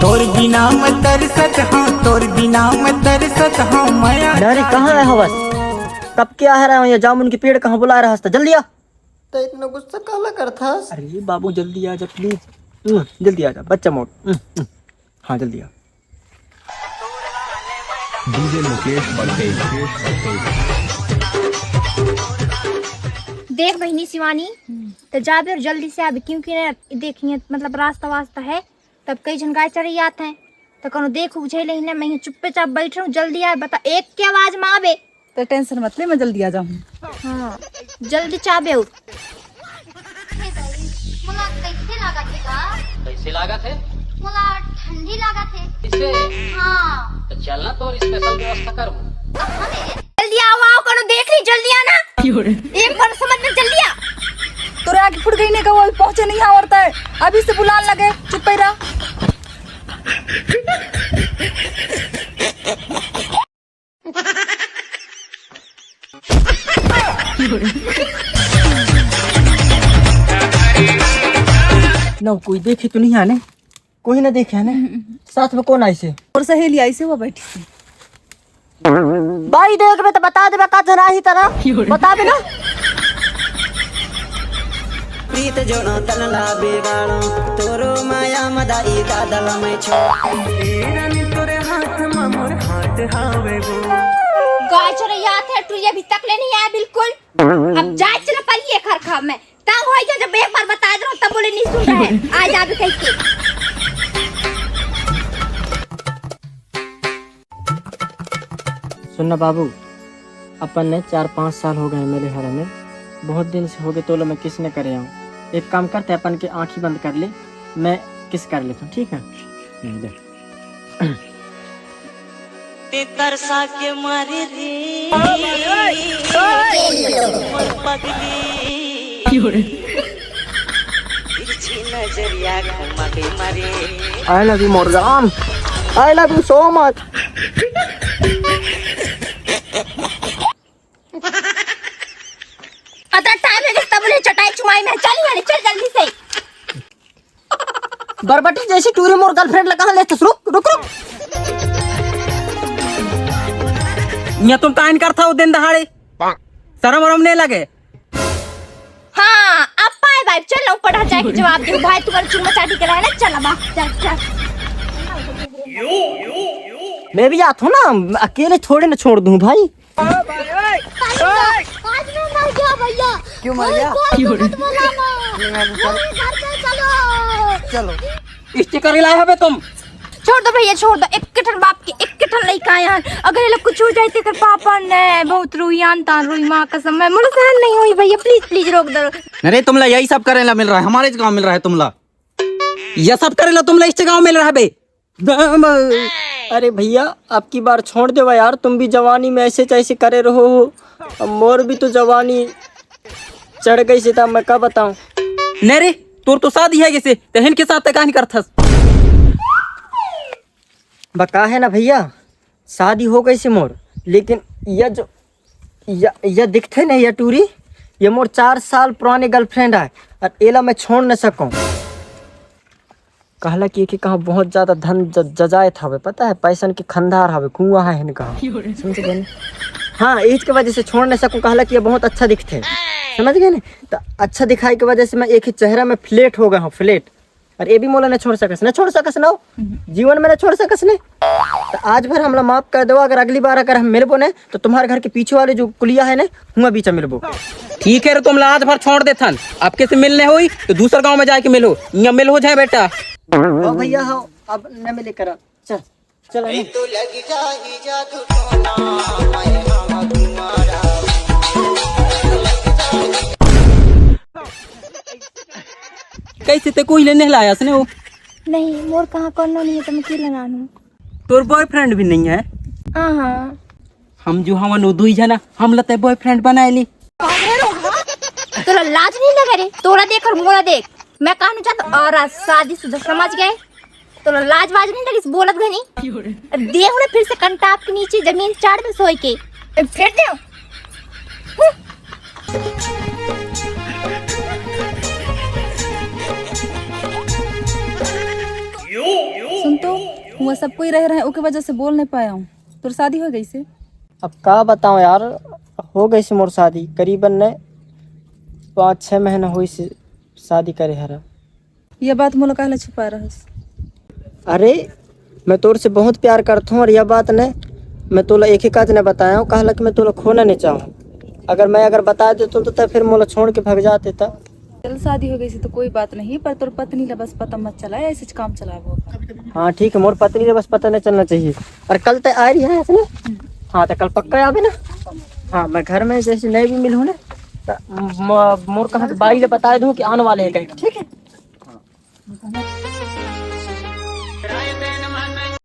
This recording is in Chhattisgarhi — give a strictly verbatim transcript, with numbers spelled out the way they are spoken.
तोर बिना मैं तरसत हूँ, तोर बिना मैं तरसत हूँ, मया। अरे, कहाँ है हवस? कब के आ रहा हूँ ये जामुन के पेड़, कहाँ बुला रहा था? जल्दी आ। तो इतना गुस्सा काला करथस? अरे बाबू, जल्दी आ जा प्लीज। हम्म, जल्दी आ जा बच्चा मोर। हम्म, हम्म। हाँ, जल्दी आ। डीजे मुकेश पटेल। देख बहिनी शिवानी, तो जाबे और जल्दी से आबे, क्योंकि ना देखिए, मतलब रास्ता वास्ता है, तब कई झन गाय चरे आत हैं, तो कोनो देख उझे ले ना, मैं चुप्पे चाप बैठ रहूं। जल्दी आए, बता, एक के आवाज में आबे। तो टेंशन मत ले, मैं जल्दी आ जाऊँ। हाँ, जल्दी चाबे उठ। मोला कैसे लागत हे का? कैसे लागत हे? मोला ठंडी लागत हे। किसे? हाँ। तो चलना तो स्पेशल व्यवस्था करूँ। कहाँ रे? जल्दी आओ, आओ, कोनो देख ली, जल्दी आना। एक बार समझ में, जल्दी आ। तोरे आँखी फूट गई नहीं का, वो अभी पहुँचे नहीं आवरता है, अभी से बुलान लगे, चुप ही रह। ना कोई देखे तो नहीं आने, कोई ना देखे है ना। साथ में कौन आइसे? और सहेली आइसे, वो बैठी थी। भाई देख बे तो बता दे बे, का जना ही तरह बता बे ना। प्रीत जोड़ो तन ला बिगाड़ो, तोरो माया मदाई का दल में छो। गाय चोरैया थे, टुरी अभी तक ले नहीं आया बिल्कुल। अब जाए चला पड़िए घर खाब में। तंग हो गया, जब एक बार बता दे रहा हूँ, तब बोले नहीं सुन रहे। आ जा भी कह के। सुनना बाबू, अपन ने चार पाँच साल हो गए मिले हर में, बहुत दिन से हो गए, तोला मैं किस ने करे आऊँ। एक काम करते, अपन के आँखी बंद कर ले, मैं किस कर लेता हूँ, ठीक है? हम्म, दे। ते तरसा के मारे रे मोर पगली। तिरछी नजरिया घुमा के मारे। I love you मोर जान, I love you so much। अतरा टाइम है, तब बोले चटाई चुमाई में चल, यहाँ चल जल्दी से। बरबटी जैसी टूरी मोर गर्लफ्रेंड लगा ले तो रुक रुक रुक। यहाँ तुम काइन करता हो दिन दहाड़े, शर्म वरम नहीं लगे? हाँ, अब पाए भाई, चल ना ऊपर जाके जवाब दे भाई, तुम्हारे चुम्मा चाटी करा है ना, चल अब आ, चल चल। मैं भी आता हूँ ना, अकेले थोड़े ना छोड़ दूँ भाई। आज मैं मर गया भैया। क्यों मर गया? कोई मत बोला ना। नहीं, मैं तो चल- मेरे घर पे चलो। चलो। इसके कर लाया बे तुम। छोड़ दो भैया, छोड़ दो। एक कठन बाप के एक कठन लइका आया है। अगर ये लोग कुछ हो जाए तो कर पापा ने बहुत रोई, आन तान रोई, माँ कसम, मैं मुझे सहन नहीं हुई भैया, प्लीज प्लीज रोक दो। अरे तुमला यही सब करेला मिल रहा है, हमारे गाँव मिल रहा है तुमला। यह सब करेला तुमला इस गाँव मिल रहा है बे। अरे भैया, अब की बार छोड़ देवा यार, तुम भी जवानी में ऐसे तैसे करे रहो हो। अब मोर भी तो जवानी चढ़ गई से, तब मैं का बताऊं। नहीं रे, तोर तो शादी है जैसे तहन के साथ कहानी करथस। बका है ना भैया, शादी हो गई से मोर, लेकिन यह जो यह, यह दिखते नहीं, यह टूरी, ये मोर चार साल पुराने गर्लफ्रेंड है और एला मैं छोड़ न सकूं। कहला कि एके कहा बहुत ज्यादा धन ज-, जजायत हवे, पता है, पैसन के खंधार हवे, कुआं है इनका। समझ गए ना? हाँ, ईज के वजह से छोड़ न सकूं। कहला कि ये बहुत अच्छा दिखते, समझ गए ना? तो अच्छा दिखाई के वजह से मैं एक ही चेहरा में फ्लैट हो गया हूँ, फ्लैट। और ये भी मोला न छोड़ सकस, न छोड़ सकस ना, जीवन में न छोड़ सकस ने। तो आज भर हमला माफ कर दो, अगर अगली बार अगर हम मिलबो ने, तो तुम्हारे घर के पीछे वाले जो कुलिया है ने, हुआ बीच में मिलबो। ठीक है रे, तुमला आज भर छोड़ देथन, अब किसी मिलने होई तो दूसर गांव में जाके मिलो, यहाँ मिल हो जाए बेटा। ओ भैया, हाँ, अब न मिले करा, चल, चल। अरे। कैसे ते कोई ले नहलाया सने हो? नहीं, मोर कहाँ कोनो नहीं है, तो मैं की लेना आनू? तोर बॉयफ्रेंड भी नहीं है? हाँ हाँ। हम जो हवन वो दुई जना, हम लते बॉयफ्रेंड बनाए ली। तोला लाज नहीं लगे रे? तोला देख और मोला देख, मैं कहना चाहता हूँ, और आज शादीशुदा समझ गए। तोला लाज वाज नहीं लगी बोलत घनी? देख ना फिर से कंटाप के नीचे जमीन चाड़ में सोए के। ए, फेर दे। हम्म। सुन तो, हुआ सब कोई रहे रहे, ओके वजह से बोल नहीं पाया हूँ। तोर शादी हो गई से? अब का बताओ यार, हो गई से मोर शादी करीबन ने पाँच छः महीना हुई से शादी करे हरा। ये बात मोला काहे ला छुपा रहस? अरे, मैं तोर से बहुत प्यार करता हूँ और यह बात ने मैं तोला एक ही काज ने बताया हूँ, कहला कि मैं तोला खोना नहीं चाहूँ। अगर मैं अगर बता देता तो, तो फिर मोला छोड़ के भाग जाते था। चल, शादी हो गई से तो कोई बात नहीं, पर तोर पत्नी ला बस पता मत चलाए, ऐसे काम चलाबो। हाँ ठीक है, मोर पत्नी ला बस पता नहीं चलना चाहिए। और कल तय आ रही है ऐसे ना? हाँ, तो कल पक्का आवे ना। हाँ, मैं घर में जैसे नहीं भी मिलूँ ना, तो म- मोर कहाँ बाई ले बता दूँ कि आने वाले हैं कहीं, ठीक है?